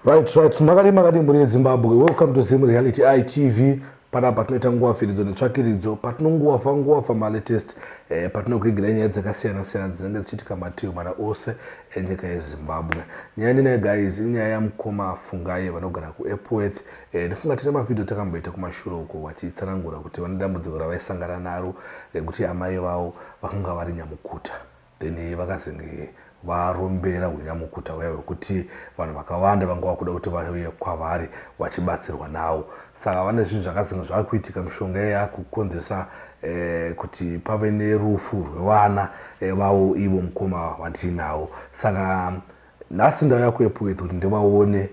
Right. Makadii, makadii mhuri yeZimbabwe? Welcome to Zim Reality ITV. Panapa tinoita nguva firidzo netsvakiridzo, patinonguwafa nguwafa malatest, patinokuigira nyaya dzakasiyana siyana dzinenge dzichiitika mativi mana ose enyika yeZimbabwe. Nyaya ndinayo guys, inyaya yamukoma Fungai vanogara kuEpworth. Ndifunga tine mavhidhiyo takamboita kumashure uko vachitsanangura kuti vane dambudziko ravaisangana naro rekuti amai vavo vakanga vari nyamukuta, then vakazenge varombera hunyamukuta huya hwekuti vanhu vakawanda vanga vakuda kuti vauye kwavari vachibatsirwa nawo. Saka vane zvinhu zvakazenge zvakuitika, mishonga iya yakukonzeresa kuti pave nerufu rwevana vavo ivo mukoma vandiinawo. Saka nhasi ndauya kuEpworth kuti ndivaone,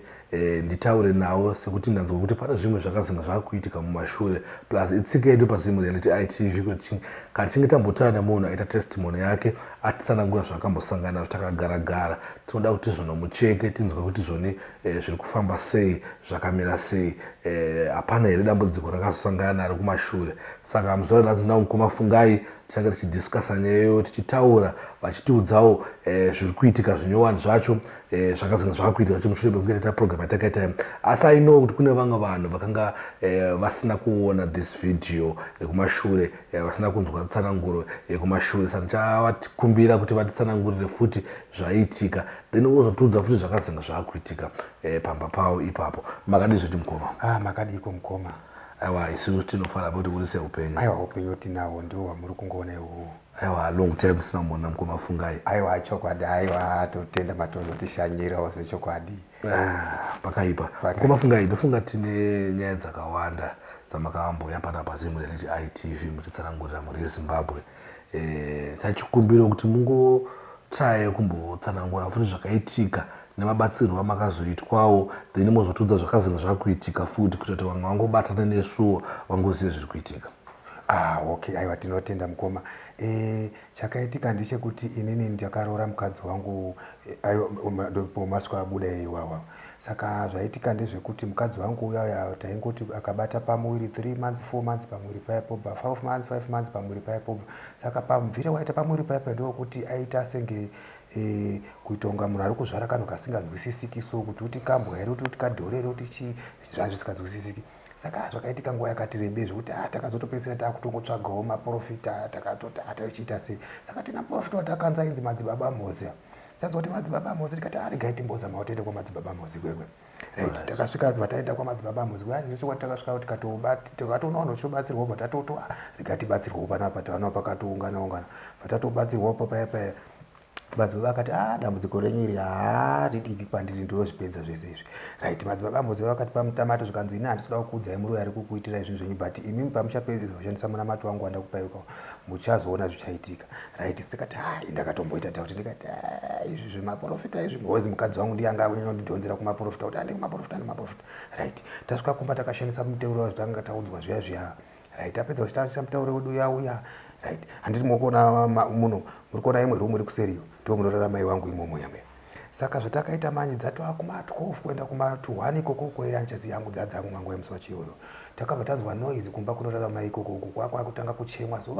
nditaure navo, sekuti ndanzwa kuti pane zvimwe zvakazenge zvakuitika mumashure. Plus itsika yedu paZim Reality ITV kuti kana tichinge tambotaura nemunhu aita testimony yake, atitsanangura zvaakambosangana nazvo, takagaragara tinoda kuti zvonomucheke, tinzwe kuti zvoni zviri kufamba sei, zvakamira sei, hapana here dambudziko rakazosangana naro kumashure. Saka muzuva ranhasi ndina mukoma Fungai, tichange tichidiscussa nyaya iyoyo, tichitaura, vachitiudzawo zviri kuitika zvinyowani zvacho, zvakazenge zvakakuitika chimushure mekunge taita program yatakaita. Asi I know kuti kune vamwe vanhu vakanga vasina kuona this video yekumashure, vasina kunzwa tsananguro yekumashure. Saka ndichavakumbira kuti vatitsanangurire futi zvaiitika, then wozotiudza futi zvakazenge zvaakuitika pamba pavo ipapo. Makadii zvoti mukoma? Ah, makadiko mukoma? Aiwa, isusu tinofara kuti uri seupenyu. Aiwa, upenyu tinawo, ndiwo wamuri kungoona iwowo. Aiwa, long time tisina kumboona mukoma Fungai. Aiwa, chokwadi. Aiwa, totenda matozotishanyirawo zvechokwadi. Ah, pakaipa. Pakaipa. Mukoma Fungai, ndofunga tine nyaya dzakawanda dzamakamboya panapa Zim Reality ITV muchitsanangurira mhuri yeZimbabwe. Tachikumbira kuti mungotraye kumbotsanangura futi zvakaitika nemabatsirwo amakazoitwawo, then mozotiudza zvakazenge zvakuitika futi, kuita kuti vamwe vangobatana nesuwo vangozive zviri kuitika. Ah, okay. Aiwa, tinotenda mukoma. Chakaitika ndechekuti inini ndakaroora mukadzi wangu, aiwa, ndipo masiko abuda iwawa. Saka zvaitika ndezvekuti mukadzi wangu uya taingoti akabata pamuviri 3 months, 4 months, pamuviri paya pobva 5 months, 5 months pamuviri paya pobva. Saka pamubvire waita pamuviri paya pa ndokuti aita senge kuita kunga munhu ari kuzvara kanhu kasinganzwisisiki, so kuti uti kambwa here, kuti uti kadhore here, kuti chii, zvazvisinganzwisisiki. Saka zvakaitika nguva yakati rebei zvekuti takazotopedzisira taakutongotsvagawo maprofita. Takatoti tochiita sei? Saka tina muprofita watakanza ainzi Madzibaba Mhozi. Tanzwa kuti Madzibaba Mhozi, tikati regai timbozama kuti tiende kwamadzibaba Mhozi kwekwe. Right, takasvika, bva taenda kwamadzibaba Mhozi. Zvechokwadi takasvika, tikatoona vanhu vachitobatsirwa, bva tatoto regai tibatsirwawo panapa. Taona pakatoungana ungana, bva tatobatsirwawo papaya paya. Madzibaba akati, a dambudziko renyu iri haridiki kwandiri, ndinozvipedza zvese izvi. Right, Madzibaba Mhozi vakati pamunamato, zvikanzi, ini handisi kuda kukuudzai muroyi ari kukuitirai zvinhu zvenyu, but imimi pamuchapedza kushandisa munamato wangu wandakupai, muchazoona zvichaitika. Right, tikati ha, ndakatomboita doubt, ndikati izvi zvemaprofita izvi, ngozi mukadzi wangu ndiye anga anyanyondidhonzera kumaprofita kuti andi kumaprofita, andi kumaprofita. Right, tasvika kumba, takashandisa muteuro wazvitanga taudzwa zviya zviya. Right, tapedza kushandisa mutauro wedu uya uya. Right, handiti muri kuona muno, muri kuona imwe room iri kuseriyo, ndo munorara mai vangu imomo yame. Saka zvatakaita manje, dzatova kuma12 kuenda kuma21 ikoko kweranchadzi yangu dzadzangu manguva yemusi wacho iyoyo, takabva tanzwa noise kumba kunorara mai ikoko uku, kwakutanga kuchemwa so.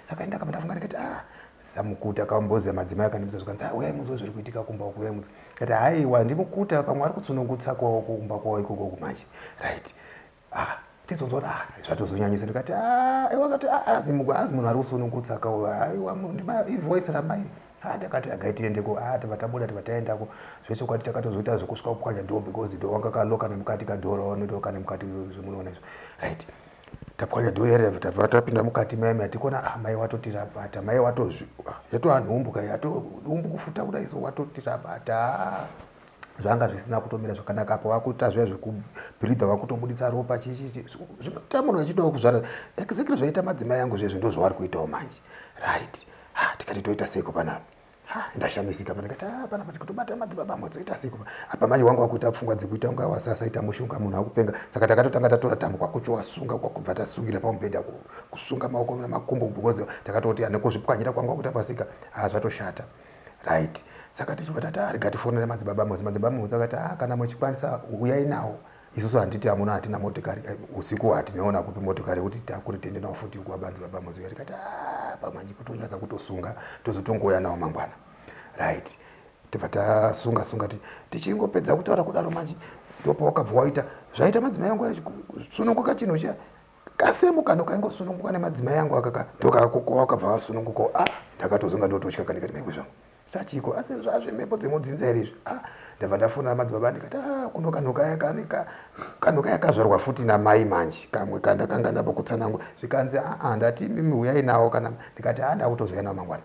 Saka ndakabva ndafunga, ndikati, ah, samukuta kambozi madzimai akandibvunza, zvikanzi, uyai munzwe zviri kuitika kumba uku, uyai munzwe. Kati haiwa, ndimukuta, pamwe ari kutsunungutsa kwavo kumba kwavo ikoko manje. Right, ah, tizonzwa, ah, zvatozonyanyisa. Ndikati, ah, wakati, ah, azi munhu ari kusunungutsa kawo. Aiwa, ivoice ramai. Ah, takati agai tiendeko. Ah, tibva tabuda, tibva taendako. Zvechokwadi takatozoita zvekusvika kupwanya door, because door wanga kaloka nemukati, kadhoro wanotoka nemukati zvemunoona izvo. Right, tapwanya door ere, tabva tapinda mukati maimi, hatikona, ah, mai watotirabata, mai watozvi yatova nhumbu ka, yatodumbu kufuta kudai so, watotirabata, zvanga zvisina kutomira zvakanaka apo, vakuita zviya zvekubhiridha, vakutobuditsa ropa, chichichi, zvinoita munhu achidawo kuzvara. Exactly zvaita madzimai angu zvezvo ndozvavari kuitawo manje. Right, ha, tikati toita seiko panapa? Ha, ndashamisika pa, ndikati, ah, panapa tikutobata madzibaba amwe, toita seiko apa manje? Wanga wakuita pfungwa dzekuita unga wasasaita mushonga, munhu akupenga. Saka takatotanga tatora tambo, kwakuchowasunga, kwakubva tasungira pamubhedha, kusunga maoko nemakumbo, because takatoti nekuzvipwanyira kwanga wakuita pasika, ha, zvatoshata. Right, saka tichibva tati, ah, rega tifonere Madzibaba Mozi. Madzibaba Mozi akati, ah, kana muchikwanisa uyai nawo, isusu handiti hamuna, hatina motokari, usiku hatinoona kupi motokari yekuti takure tiende nawo futi kuvabanzi baba Mozi. Tikati, ah, pamanje kutonyatsa kutosunga, tozotongouya nawo mangwana. Right. Tibva tasunga sunga tichingopedza kutaura kudaro manje ndopawakabva waita zvaita madzimai angu sununguka chinhu chiya kasemu kano kaingosununguka nemadzimai angu akaka ndokakakabva wasununguka. Ah, ndakatozonga ndototya kandikati maikwe zvangu sachiko asi zvazvemhepo dzemudzinza here izvi. Ah, ndabva ndafonera madzibaba ndikati ah, kuno kanhu kaya kanhu kaya kazvarwa futi namai manje kamwe kandakanga ndabva kutsanangura. Zvikanzi aa ndati imimi huyai nawo kana ndikati a ndakutozouya nawo mangwana.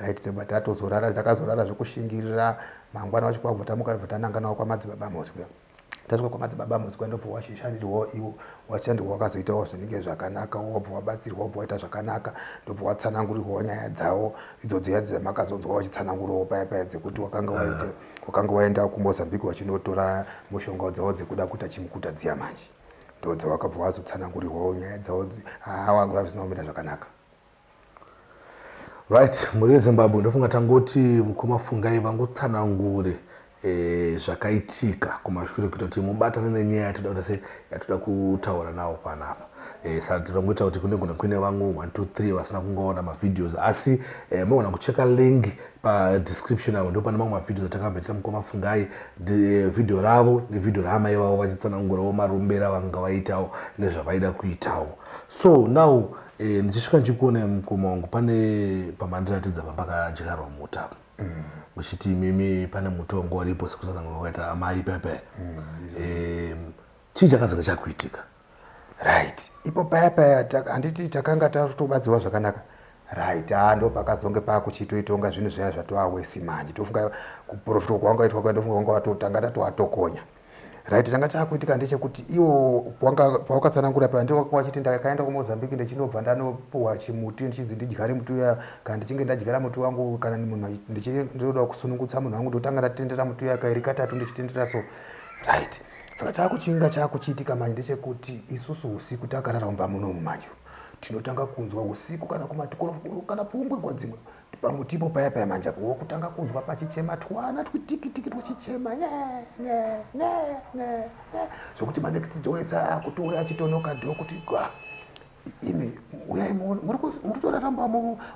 Right, tobva tatozorara, takazorara zvekushingirira. Mangwana wacho kwakubva tamuka tobva tananga nawo kwamadzibaba Mosi kuya. Tasvika kwamadzibaba Mosi kuya ndobva wachishandirwawo iwo, wachishandirwa wakazoitawo zvinenge zvakanaka, wobva wabatsirwa wobva waita zvakanaka, ndobva watsanangurirwawo nyaya dzavo idzo dziya dzamakazonzwa wachitsanangurawo paya paya dzekuti wakanga waita wakanga waenda kuMozambique wachinotora mushonga dzavo dzekuda kuita chimukuta dziya manje. Ndodzawakabva wazotsanangurirwawo nyaya dzavo, haa wanga zvisina kumira zvakanaka. Right, mhuri yeZimbabwe, ndofunga tangoti mukoma Fungai vangotsanangure zvakaitika kumashure kuita kuti mubatane nenyaya yatoda kuita se yatoda kutaura nawo panapa. Saka tinongoita kuti kunegona kuine vamwe 1 2 3 vasina kungoona mavideos, asi mogona kucheka link padescription avo, ndo pane mamwe mavideos atakamboitira mukoma Fungai, video ravo nevideo raamai vavo vachitsanangurawo marombero avanga vaitawo nezvavaida kuitawo. So now ndichisvika ndichikuona mukoma wangu pane pamandiratidza pambakadyarwa muti apa, muchiti imimi pane mutongo waripo sekutsanangura kwakaita amai pepe. Chii chakazenge chakuitika? Right, ipo paya paya handiti takanga tatobatsirwa zvakanaka. Right, haa ndo pakazonge pakuchitoitonga zvinhu zviya zvatoawesi manje. Tofunga kuprofitwa kwawanga waitwa kuya, ndofunga wanga watotanga tatoatokonya. Right, changa chakuitika ndechekuti iwo pawakatsanangura paya ndiwo wanga wachiti ndakaenda kuMozambique ndichinobva ndanopuhwa chimuti ndichinzi ndidyare muti uya, kana ndichinge ndadyara muti wangu kana munhu ndinoda kusunungutsa munhu wangu ndotanga ndatendera muti uya kairi katatu ndichitendera so. Right, saka chakuchinga chakuchiitika manje ndechekuti isusu usiku takarara mumba munomu manje tinotanga kunzwa usiku kana kumatikoro kana pungwe nguva dzimwe pamutipo paya paya manje apo wokutanga kunzwa pachichema twana twitikitiki twichichema nye nye nye nye nye zvokuti manext door ese akutouya achitonoka door kuti gwa imi uyai muri kutoraramba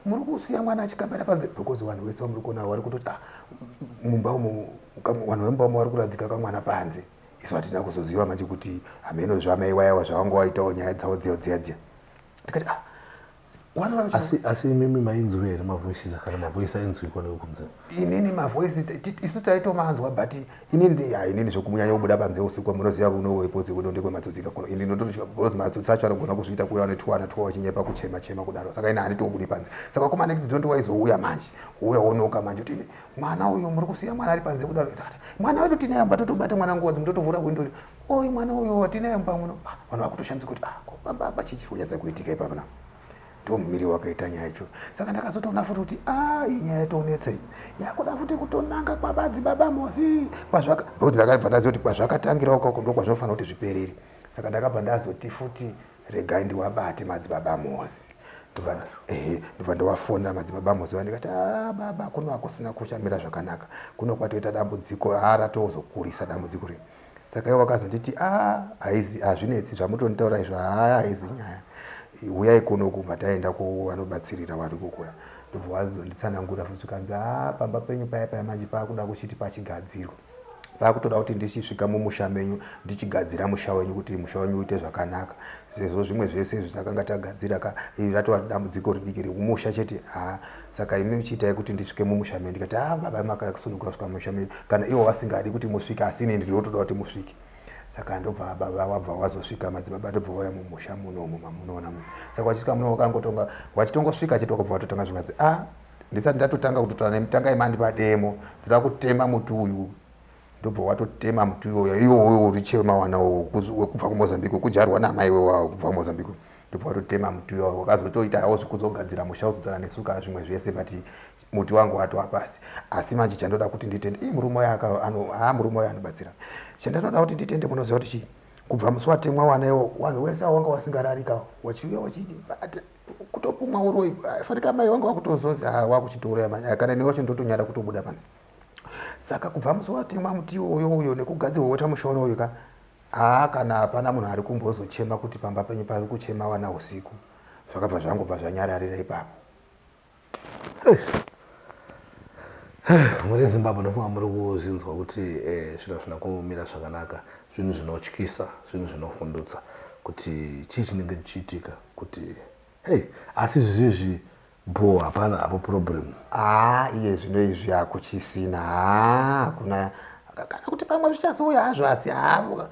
muri kusiya mwana achikambira panze, because vanhu vese vamuri kuona vari kutoti ah, mumba umu vanhu vemumba umu vari kuradzika kamwana panze. Isu hatina kuzoziva manje kuti hameno zvamai wayawa zvavanga waitawo nyaya dzavo dziya dziya dziya. Ndikati ah, Asi imimi mainzwa here mavoices kana mavoice ainzwikwa nekunze? Inini mavoice isu taitomanzwa, but inini inini zvekunyanya kubuda panze usiku munoziva kunowepozi kuno ndekwematsotsi kuno. Ini ndototya because matsotsi acho anogona kuzviita kuuya netwana twa wachinyepa kuchema chema kudaro, saka ini handitobudi panze. Saka kuma next door waizouya manje uya wonoka manje kuti mwana uyu muri kusiya mwana ari panze kudaro. Ndakati mwana wedu tinaye mumba, totobata mwana nguva dzimwe totovhura window, oi mwana uyu watinaye mumba muno. Ah, vanhu vakutoshamisa kuti ah, ko pamba apa chii chiri kunyatsa kuitika ipapa na ndomumiri wakaita nyaya yacho. Saka ndakazotoona futi kuti ah, iyi nyaya yatonetsa iyi, yakuda futi kutonanga kwabadzibaba Mosi kwazvaka, because ndakabva ndaziva kuti kwazvakatangira ukoko ndokwazvinofanira kuti zviperere. Saka ndakabva ndazoti futi regai ndiwabate madzibaba Mosi. Ndobva ndawafonera madzibaba Mosi ndikati ah, baba kuno hakusina kuchamira zvakanaka, kuno kwatoita dambudziko ratozokurisa dambudziko rei. Saka ivo vakazonditi ah, haizi hazvinetsi zvamutonitaura izvo, haa haizi nyaya, uyai kuno kubva taenda kuvanobatsirira vari kukuya. Ndobva wazonditsanangura futi zvikanzi haa pamba penyu paya paya manje pakuda kuchiti pachigadzirwa, pakutoda kuti ndichisvika mumusha menyu ndichigadzira musha wenyu kuti musha wenyu uite zvakanaka, sezvo zvimwe zvese izvi takanga tagadzira ka iri ratova dambudziko ridiki rekumusha chete. Haa saka imi muchiitai kuti ndisvike mumusha menyu. Ndikati haa baba makasununguka kusvika mumusha menyu kana ivo vasingadi kuti musvike, asi ini ndinotoda kuti musvike. Saka ndobva baba wabva wazosvika madzibaba ndobva wauya mumusha munomu mamunoona muno. Saka wachisvika muno wakangotonga wachitongosvika chete wakabva watotanga zvikanzi ah, ndisati ndatotanga kutotaura nemi tangai mandipa demo, ndoda kutema muti uyu. Ndobva watotema muti uyoyo iwowo uri chema wana wekubva kuMozambique wekudyarwa namai wewawo kubva kuMozambique. Ndobva watotema muti uyoyo wakazotoita hawo zvekuzogadzira musha uzotaura nesu kana zvimwe zvese, but muti wangu watova pasi. Asi manje chandoda kuti nditende ii murume uyo haa murume uyo anobatsira. Chandinoda kuti nditende munoziva kuti chii, kubva musi watemwa wana iwo vanhu wese avo wanga wasingararika wachiuya wachiti kutopumwa uroyi, fanika mai wanga wakutozonzi haa wakuchitouraya manje, kana ini wacho ndotonyara kutobuda panze. Saka kubva musi watemwa muti iwoyo uyo nekugadzirwa waita musha unoyu ka, haa kana hapana munhu ari kumbozochema kuti pamba penyu pari kuchema wana usiku, zvakabva zvangobva zvanyararira ipapo. Muri Zimbabwe, ndofunga muri kuzvinzwa kuti zvinhu hazvina kumira zvakanaka. Zvinhu zvinotyisa, zvinhu zvinovhundutsa kuti chii chinenge chichiitika kuti hei. Asi izvizvizvi bo, hapana hapo problem? Haa, iye zvino izvi hakuchisina. Haa, hakuna kana kuti pamwe zvichazouya hazvo, asi haa,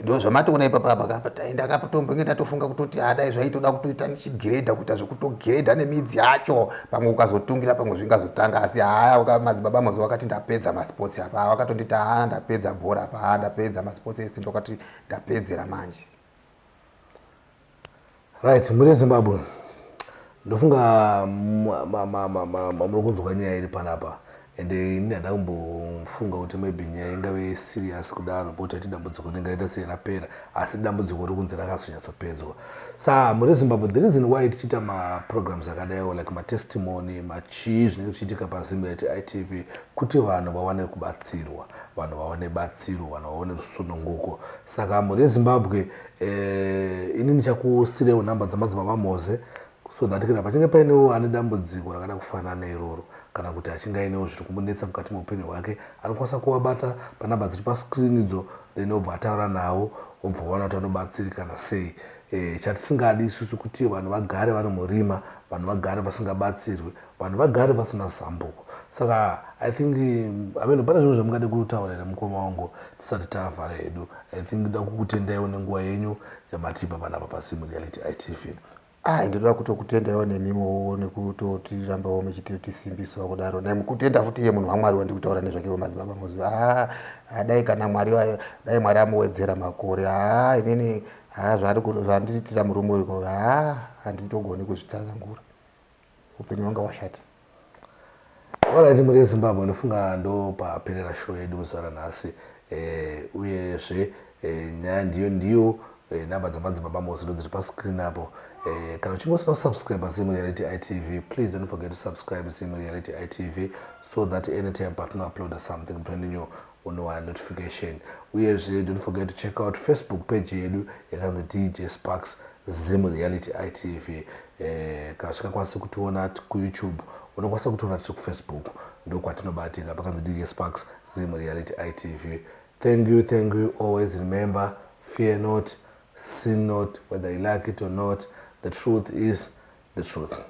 ndo zvamatoona ipapa apa kapa taenda kapatombenge ndatofunga kutoti hadai zvaitoda kutoita ndichigiredha, kuita zvekutogireda nemidzi yacho. Pamwe ukazotungira, pamwe zvingazotanga. Asi haa, Madzibaba Mozi wakati ndapedza masports apa, wakatonditi haa, ndapedza bhora apa, haa, ndapedza masports ese, ndokati ndapedzera manje. Right, muri Zimbabwe, ndofunga muri kunzwa nyaya iri panapa. Ende ini handina kumbofunga kuti maybe nyaya ingave serious kudaro, because ati dambudziko rinenge raita serapera, asi dambudziko riri kunzi rakazonyatsopedzwa. Sa muri Zimbabwe, the reason why tichiita maprograms akadaiwo, like matestimony, machii zvinenge zvichiitika paZimret ITV, kuti vanhu vawane kubatsirwa, vanhu vawane batsiro, vanhu vawane rusununguko. Saka muri Zimbabwe, ini ndichakusirewo nhamba dzaMadzibaba Moze, so that kana pachinge painewo ane dambudziko rakada kufanana neiroro, kana kuti achinge ainewo zviri kumunetsa mukati meupenyu hwake, anokwanisa kuvabata panhamba dziri pascreen idzo, then obva ataura navo, obva waona kuti anobatsirikana sei. Chatisingadi isusu kuti vanhu vagare vari murima, vanhu vagare vasingabatsirwi, vanhu vagare vasina zambuko. Saka I think, ameno, pane zvimwe zvamungade kutaura here, mukoma wangu, tisati tavhara hedu? I think ndoda kukutendaiwo nenguva yenyu yamatipa panapa paSim Reality ITV. Ah, ndinoda kutokutendaiwo nemimowo nekutotirambawo muchitisimbiswa kudaro, nemukutenda futi iye munhu waMwari wandiri kutaura nezvakewo, Madzibaba Mozi. Ah, dai kana Mwari, dai Mwari amuwedzera makore. Haa, inini haa, zvandiitira murume uyu, haa, handitogoni kuzvitsanangura. Upenyu hwanga hwashata. Alright, muri Zimbabwe, ndofunga ndo paperera show yedu muzuva ranhasi. Uyezve nyaya ndiyo ndiyo namba dzaMadzibaba Mozi ndo dziri pascreen apo. Kana uchinge usina kusubscribe Zim Reality ITV, please don't forget to subscribe Zim Reality ITV, so that anytime patinouploada something brand new, unowana notification. Uyezve don't forget to check out Facebook page yedu yakanzi DJ Sparks Zim Reality ITV. Kana usingakwanisi kutiona kuYouTube, unokwanisa kutiona tiri kuFacebook, ndokwatinobatika pakanzi DJ Sparks Zim Reality ITV. Thank you, thank you. Always remember, fear not, sin not, whether you like it or not, the truth is the truth.